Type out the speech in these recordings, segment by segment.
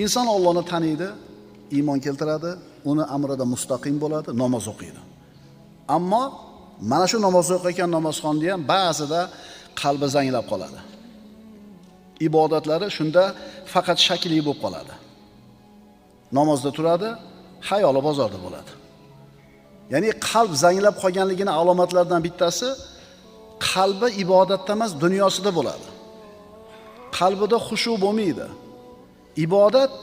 Inson Allohni taniydi, iymon keltiradi, uni amrida mustaqim bo'ladi, namoz o'qiydi. Ammo mana shu namoz o'qiyotgan namozxonni ham ba'zida qalbi zanglab qoladi. Ibodatlari shunda faqat shakli bo'lib qoladi. Namozda turadi, xayoli bozorda bo'ladi. Ya'ni qalb zanglab qolganligini alomatlaridan bittasi qalbi ibodatda emas, dunyosida bo'ladi. Qalbida xushu bo'lmaydi. Ibodat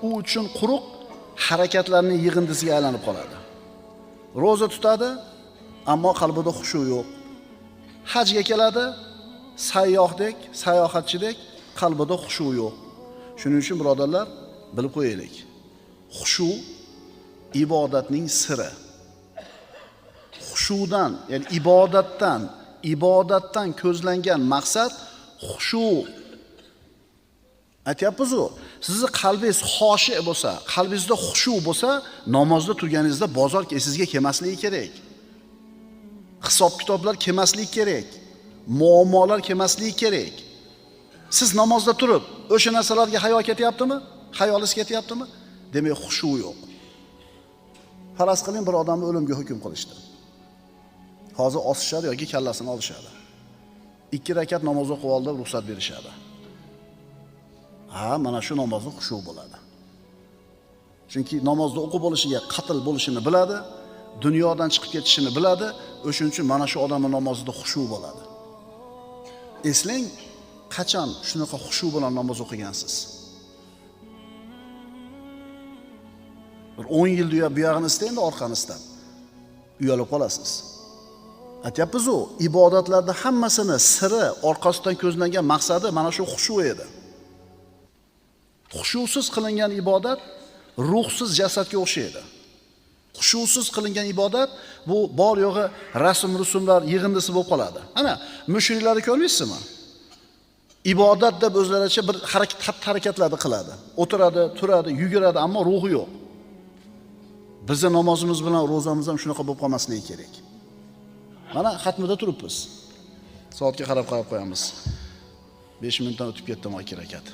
u uchun quruq harakatlarning yig'indisiga aylanib qoladi. Roza tutadi, ammo qalbida xushu yo'q. Hajga keladi, sayyohdek, sayohatchidek qalbida xushu yo'q. Shuning uchun birodarlar, bilib qo'yaylik. Xushu ibodatning siri. Xushudan, ya'ni ibodatdan ko'zlangan maqsad xushu. Aytyapmiz-u, sizni qalbingiz xoshi bo'lsa, qalbingizda xushu bo'lsa, namozda turganingizda bozor esingizga kelmasligi kerak. Hisob kitoblar kelmasligi kerak. Muammolar kelmasligi kerak. Siz namozda turib, o'sha narsalarga hayo ketyaptimi? Xayolingiz ketyaptimi? Demak, xushu yo'q. Faraz qiling, bir odamni o'limga hukm qilishdi. Hozir osishadi yoki kallasini olishadi. 2 rakat namoz o'qib oldi, ruxsat berishadi. Ha, mana shu namozda xushu bo'ladi. Chunki namozda o'qib bo'lishiga qatl bo'lishini biladi, dunyodan chiqib ketishini biladi, o'shuning uchun mana shu odamning namozida xushu bo'ladi. Eslang, qachon shunaqa xushu bilan namoz o'qigansiz? Bir 10 yil bu yog'ini istang, orqani istab. Uyalib qolasiz. Aytyapmiz-u, ibodatlarda hammasini siri, orqasidan ko'zlangan maqsadi mana shu xushu edi. Xushusiz qilingan ibodat ruhsiz jasadga o'xshaydi. Xushusiz qilingan ibodat bu bor yo'g'i rasm rusumlar yig'indisi bo'lib qoladi. Ana, mushriklarni ko'rmaysizmi? Ibodat deb o'zlaricha bir harakatlarni qiladi. O'tiradi, turadi, yuguradi, ammo ruhi yo'q. Bizning namozimiz bilan ro'zamiz ham shunaqa bo'lib qolmasligi kerak. Mana xatmida turibmiz. Soatga qarab qo'yamiz. 5 minutdan o'tib ketdim 2 rakat.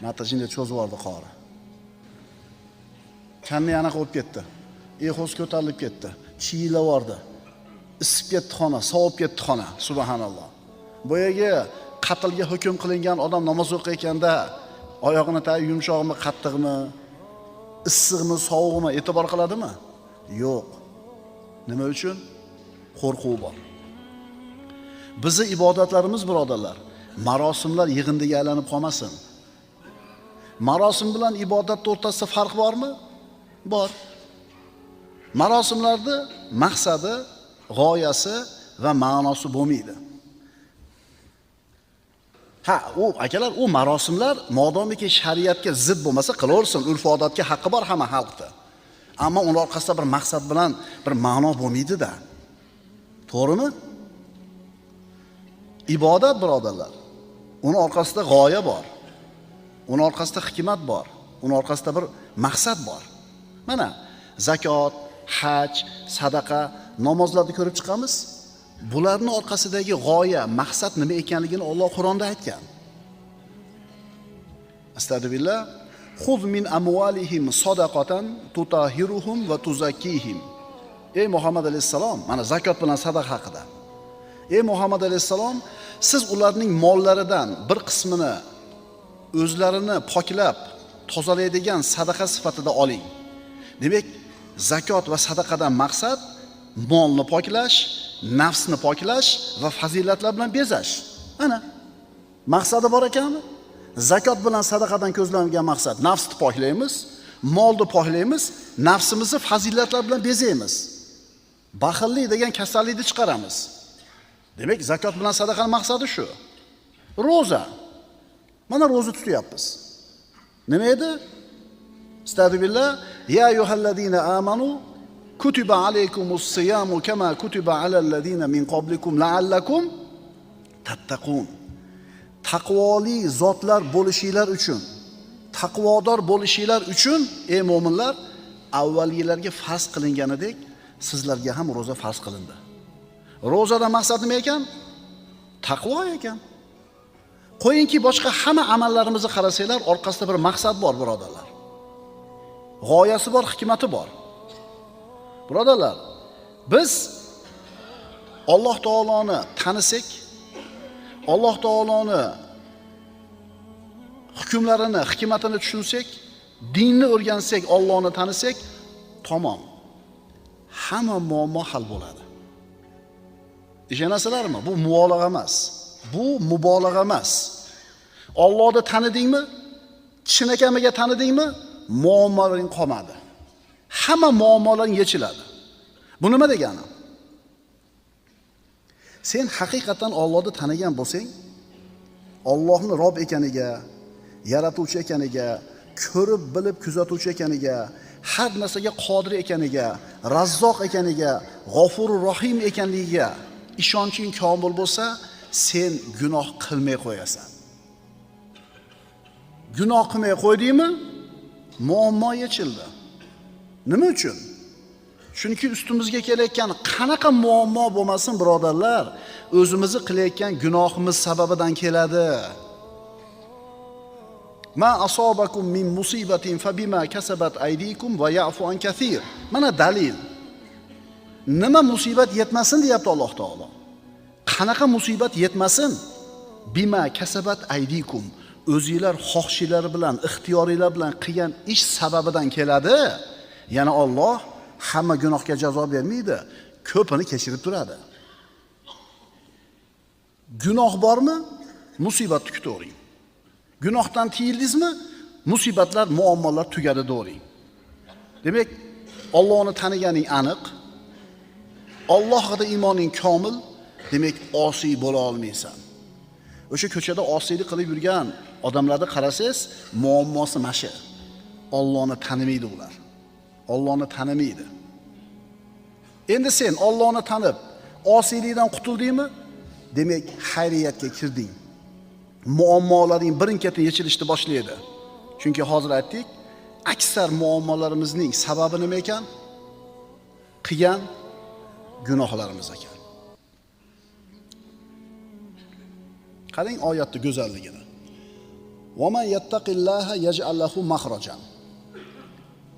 Matajinda cho'zib yubordi qori. Kanni anaqa bo'lib ketdi. Exos ko'tarilib ketdi. Chiyilab yubordi. Isib ketdi xona, sovib ketdi xona. Subhanalloh. Boyagi qatlga hukm qilingan odam namoz o'qiyotganda oyog'ini tagi yumshoqmi, qattiqmi, issiqmi, sovuqmi e'tibor qiladimi? Yo'q. Nima uchun? Qo'rquv bor. Bizi ibodatlarimiz birodarlar, marosimlar yig'indiga aylanib qolmasin. Marosim bilan ibodat o'rtasida farq bormi? Bor. Marosimlarda maqsadi, g'oyasi va ma'nosi bo'lmaydi. Ha, u akalar, u marosimlar modomiki shariatga zid bo'lmasa qilaversin, urf-odatga haqqi bor hamma xalqda. Ammo uning orqasida bir maqsad bilan bir ma'no bo'lmaydi-da. To'g'rimi? Ibodat birodarlar, uning orqasida g'oya bor. Uning orqasida hikmat bor. Uning orqasida bir maqsad bor. Mana zakot, haj, sadaqa, namozlarni ko'rib chiqamiz. Bularning orqasidagi g'oya, maqsad nima ekanligini Alloh Qur'onda aytgan. Astagfirullah. Xuz min amwalihim sadaqatan tutahiruhum va tuzakkihim. Ey Muhammad alayhissalom, mana zakot bilan sadaqa haqida. Ey Muhammad alayhissalom, siz ularning mollaridan bir qismini o'zlarini poklab, tozalaydigan sadaqa sifatida oling. Demak, zakot va sadaqadan maqsad molni poklash, nafsni poklash va fazilatlar bilan bezash. Ana maqsadi bor ekanmi? Zakot bilan sadaqadan ko'zlangan maqsad nafsni poklaymiz, molni poklaymiz, nafsimizni fazilatlar bilan bezaymiz. Baxillik degan kasallikni chiqaramiz. Demak, zakot bilan sadaqaning maqsadi shu. Roza. Mana roza tutyapmiz. Nima edi? Astagfirullah, ya ayyuhallazina amanu kutiba alaykumus siyamu kama kutiba alal ladina min qablikum la'allakum tattaqun. Taqvoli zotlar bo'lishinglar uchun, taqvodor bo'lishinglar uchun ey mo'minlar, avvalgilarga farz qilinganidek sizlarga ham roza farz qilindi. Rozadan maqsad nima ekan? Taqvo ekan. Qo'yingki, boshqa hamma amallarimizni qarasanglar, orqasida bir maqsad bor, birodarlar. G'oyasi bor, hikmati bor. Birodarlar, biz Alloh taoloni tanisak, Alloh taoloni hukmlarini, hikmatini tushunsak, dinni o'rgansak, Allohni tanisak, tamom. Hamma muammo hal bo'ladi. Ishonasizlarmi? Bu mubolag'a emas. Bu mubolag'a emas. Allohni tanidingmi? Chinakamiga tanidingmi? Muammolaring qolmadi. Hamma muammolaring yechiladi. Bu nima degani? Sen haqiqatan Allohni tanigan bo'lsang, Allohni Rob ekaniga, yaratuvchi ekaniga, ko'rib bilib kuzatuvchi ekaniga, har narsaga qodir ekaniga, Razzoq ekaniga, G'ofurur Rohim ekanligiga ishonching komil bo'lsa, sen gunoh qilmay qo'yasan. Gunoh qilmay qo'ydingmi? Muammo yechildi. Nima uchun? Chunki ustimizga kelayotgan qanaqa muammo bo'lmasin, birodarlar, o'zimizni qilayotgan gunohimiz sababidan keladi. Ma asobakum min musibatin fabima kasabat aydikum va ya'fu an kathir. Mana dalil. Nima musibat yetmasin deyapti Alloh taolo. Qanaqa musibat yetmasin? Bima kasabat aydikum. O'zinglar xohishinglar bilan, ixtiyoringlar bilan qilgan ish sababidan keladi. Yana Alloh hamma gunohga jazo bermaydi, ko'pini kechirib turadi. Gunoh bormi? Musibatni kutavering. Gunohdan tiyildingizmi? Musibatlar, muammolar tugadi devering. Demak, Allohni taniganing aniq, Alloh haqida iymoning komil, demak osiy bo'la olmaysan. O'sha ko'chada osiylik qilib yurgan odamlarni qarasangiz, muammosi mana shu. Allohni tanimaydi ular. Allohni tanimaydi. Endi sen Allohni tanib, osiylikdan qutuldingmi? Demak, xayriyatga kirding. Muammolaring birin-ketin yechilishni boshlaydi. Chunki hozir aytdik, aksar muammolarimizning sababi nima ekan? Qilgan gunohlarimiz ekan. Qarang oyatning go'zalligini. Va man yattaqillaha yaj'al lahu makhrajan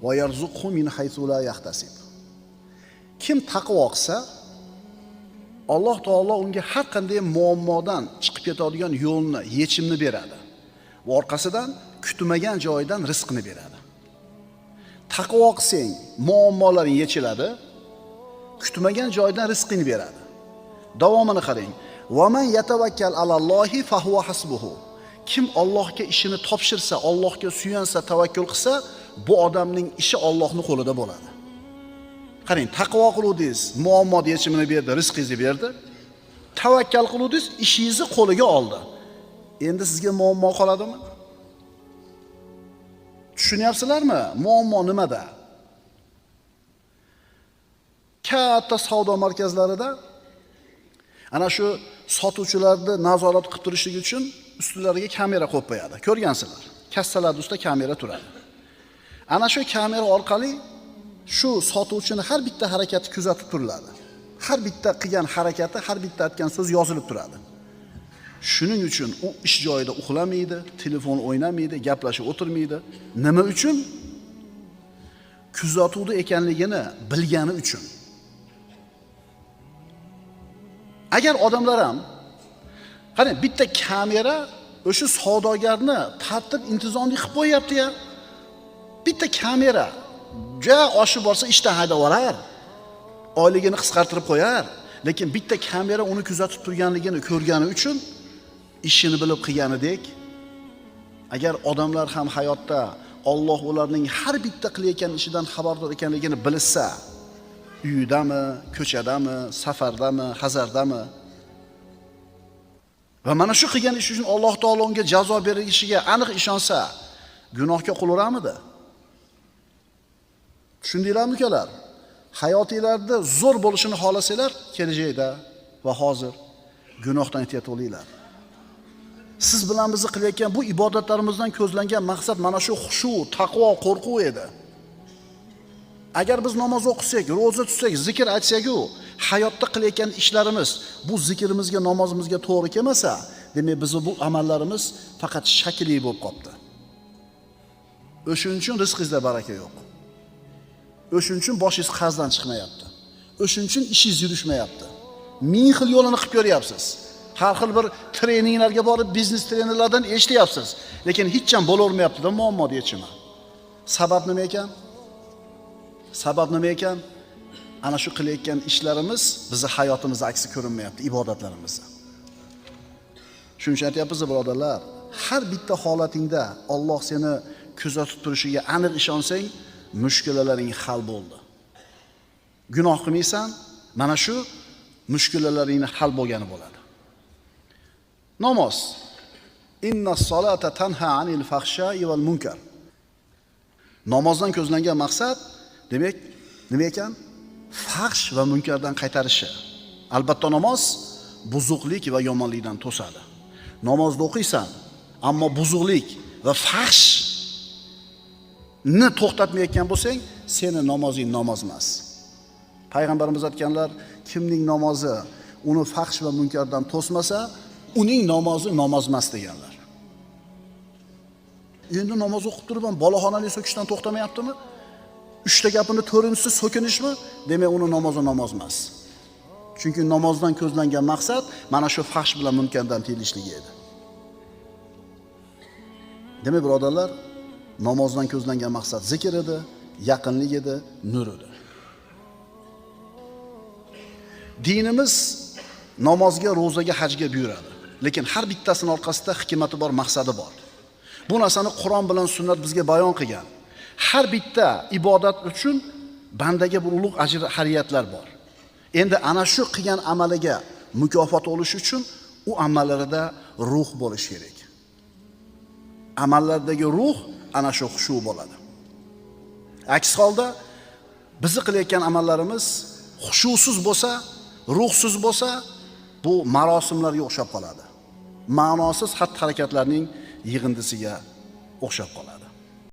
va yarzuqhu min haythu la yahtasib. Kim taqvo qilsa, Alloh taolo unga har qanday muammodan chiqib ketadigan yo'lni, yechimni beradi. Va orqasidan kutmagan joyidan rizqni beradi. Taqvo qilsang, muammolaring yechiladi, kutmagan joydan rizqini beradi. Davomini qarang. Va man yatavakkal alallohi fahuva hasbuhu. Kim Allohga ishini topshirsa, Allohga suyansa, tavakkul qilsa, bu odamning ishi Allohning qo'lida bo'ladi. Qarang, taqvo qiluvdingiz, muammo yechimini berdi, rizqingizni berdi. Tavakkal qiluvdingiz, ishingizni qo'liga oldi. Endi sizga muammo qoladimi? Tushunyapsizlarmi? Muammo nimada? Katta savdo markazlarida ana shu sotuvchilarni nazorat qilib turishlik uchun ustilariga kamera qo'yib qo'yadi. Ko'rgansizlar. Kassalar ustida kamera turadi. Ana shu kamera orqali shu sotuvchini har bitta harakati kuzatib turiladi. Har bitta qilgan harakati, har bitta aytgan so'z yozilib turadi. Shuning uchun u ish joyida uxlamaydi, telefon o'ynamaydi, gaplashib o'tirmaydi. Nima uchun? Kuzatuvda ekanligini bilgani uchun. Agar odamlar ham qarang, bitta kamera o'sha savdogarni tartib intizomli qilib qo'yapti-ya. Bitta kamera ja oshib borsa ishdan haydab yuborar, oyligini qisqartirib qo'yar, lekin bitta kamera uni kuzatib turganligini ko'rgani uchun ishini bilib qilganidek, agar odamlar ham hayotda Alloh ularning har bitta qilayotgan ishidan xabardor ekanligini bilsa, uyidami, ko'chadami, safardami, hazardami va mana shu qilgan ishi uchun Alloh taolo unga jazo berishiga aniq ishonsa, gunohga qo'l uramidi? Tushundinglarmi ukalar? Hayotinglarda zo'r bo'lishini xohlasanglar, kelajakda va hozir gunohdan ehtiyot bo'linglar. Siz bilan bizni qilayotgan bu ibodatlarimizdan ko'zlangan maqsad mana shu xushu, taqvo, qo'rquv edi. Agar biz namoz o'qisak, ro'za tutsak, zikr aytsak-u, hayotda qilayotgan ishlarimiz bu zikrimizga, namozimizga to'g'ri kelmasa, Demak, bizning bu amallarimiz faqat shakli bo'lib qopti. O'shuning uchun rizqingizda baraka yo'q. O'shuning uchun boshingiz qarzdan chiqmayapti. O'shuning uchun ishingiz yurishmayapti. Ming xil yo'lini qilib ko'ryapsiz. Har xil bir treninglarga borib, biznes trenerlardan eshityapsiz. Lekin hech ham bo'lavermayapti-da muammo yechimi. Sabab nima ekan? Sabab nima ekan? Ana shu qilayotgan ishlarimiz bizni hayotimizda aksi ko'rinmayapti, ibodatlarimizda. Shuning uchun aytyapmiz, birodarlar, har bitta holatingda Alloh seni kuzatib turishiga aniq ishonsang, mushkulalaring hal bo'ldi. Gunoh qilmaysan, mana shu mushkulalaringni hal bo'lgani bo'ladi. Namoz. Inna solata tanha anil fahsha'i val munkar. Namozdan ko'zlangan maqsad demak nima ekan? Fahsh va munkardan qaytarishi. Albatta namoz buzuqlik va yomonlikdan to'sadi. Namozni o'qiysan, ammo buzuqlik va fahshni to'xtatmayotgan bo'lsang, seni namozing namoz emas. Payg'ambarimiz aytganlar, kimning namozi uni fahsh va munkardan to'smasa, uning namozi namoz emas deganlar. Endi namoz o'qib turib ham boloxonali so'kishdan to'xtamayaptimi? Uchta gapini to'rtinchisi so'kinishmi? Demak, uni namozi namoz emas. Chunki namozdan ko'zlangan maqsad mana shu fahsh bilan munkardan tiyilishligi edi. Demak, birodarlar, namozdan ko'zlangan maqsad zikr edi, yaqinlik edi, nur edi. Dinimiz namozga, ro'zaga, hajga buyuradi. Lekin har bittasining orqasida hikmati bor, maqsadi bor. Bu narsani Qur'on bilan sunnat bizga bayon qilgan. Har bitta ibodat uchun bandaga bir ulug' ajr hariyatlar bor. Endi ana shu qilgan amaliga mukofot olish uchun u amallarida ruh bo'lish kerak. Amallardagi ruh ana shu xushu bo'ladi. Aks holda bizni qilayotgan amallarimiz xushusiz bo'lsa, ruhsiz bo'lsa, bu marosimlarga o'xshab qoladi. Ma'nosiz xatti-harakatlarning yig'indisiga o'xshab qoladi.